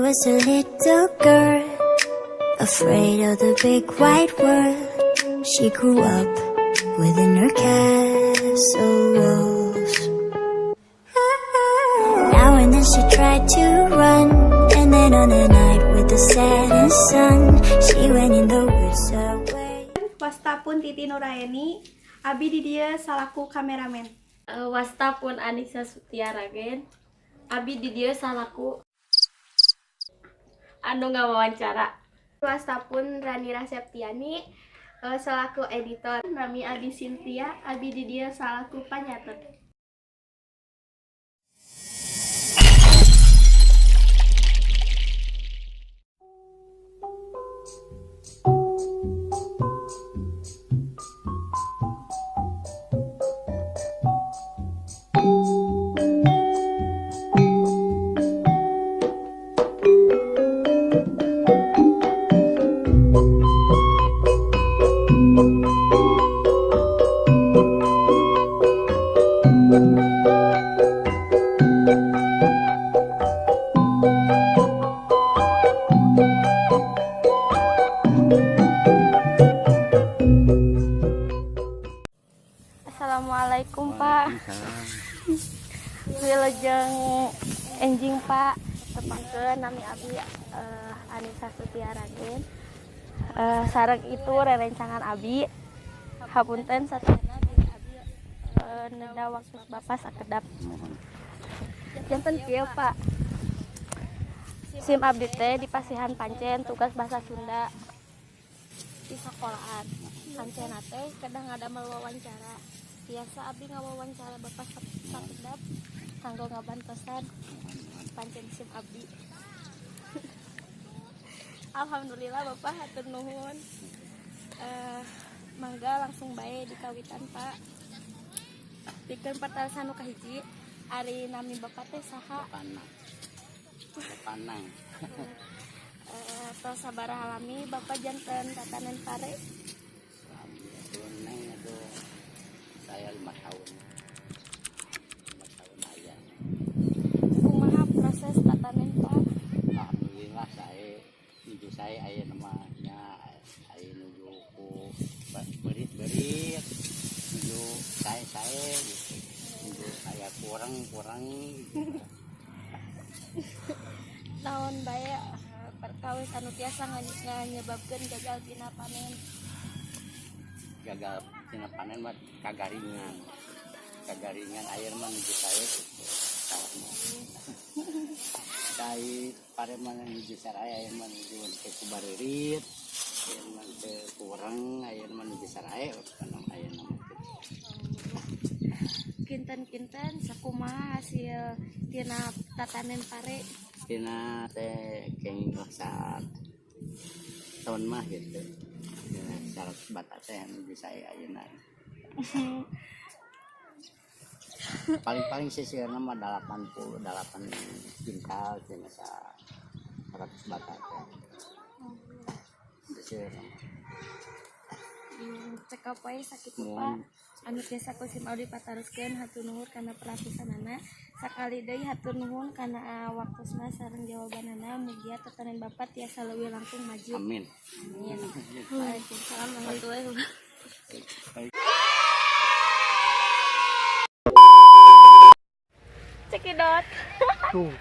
was a little girl, afraid of the big white world. She grew up within her castle walls. Now and then she tried to run, and then on a night with the setting sun, she went in the woods away. Wasta pun Titi Nuraeni, abi di dieu salaku kameramen. Wasta pun Anissa Sutiaragen, abi di dieu salaku anu ngawawancara. Wasta pun Ranira Septiani, selaku editor. Nami abi Cynthia, abi di dieu salaku panyatet. Assalamualaikum, Pak. Wilujeng enjing, Pak. Tepangkeun, nami abi Anissa Sutiaragen. Sareng itu rerencangan abi. Hapunten sateuacanna diri abi neda waktu Bapak sakedap. Janten kieu, Pak. Sim abdi teh dipasihan pancen tugas bahasa Sunda di sekolahan. Pancen teh kedah ngadamel wawancara. Biasa abdi ngawawancara Bapak sakedap kanggo ngabantosan pancen sim abdi. Alhamdulillah, Bapak, hatur nuhun. Mangga langsung bae dikawitan, Pak. Pikeun patarosan nu kahiji, ari nami Bapak teh saha? Panang. Panang. Tos sabaraha lami Bapak janten tatanen pare? Aduh, neng, aduh. Saya 5 tahun. 5 tahun aja. Kumaha proses tatanen, Pak? Alhamdulillah, saya nuju saya aya namanya aya nuju ku berit-berit nuju saya gitu, nuju saya kurang-kurang gitu. Naon bae perkawis anu tiasa nganyebabkeun gagal tina panen? Gagal tina panen mah kagaringan, kagaringan air mah nuju saya gitu. Saya pare mah nuju saraya air mah nuju teu ku baririt air mah teu kurang air mah nuju saraya kana air mah gitu. Kinten-kinten sakumaha hasil tina tatanen pare? Tina teh kenging saat tahun mah gitu. Tina 100 bata teh nuju saya ayeuna paling-paling sih mah 88 kintal tina sa 100 bata teh sisirna. Cekap wae sakitu, Pak. Muhun. Anu tiasa ku sim abdi pataroskeun. Hatur nuhun kana perhatosanana. Sakali deui hatur nuhun kana waktosna sareng jawabanana. Mugia tatanen Bapak tiasa leuwih langkung maju. Amin. Amin. Waalaikumsalam warahmatullahi wabarakatuh. Cekidot. Tuh.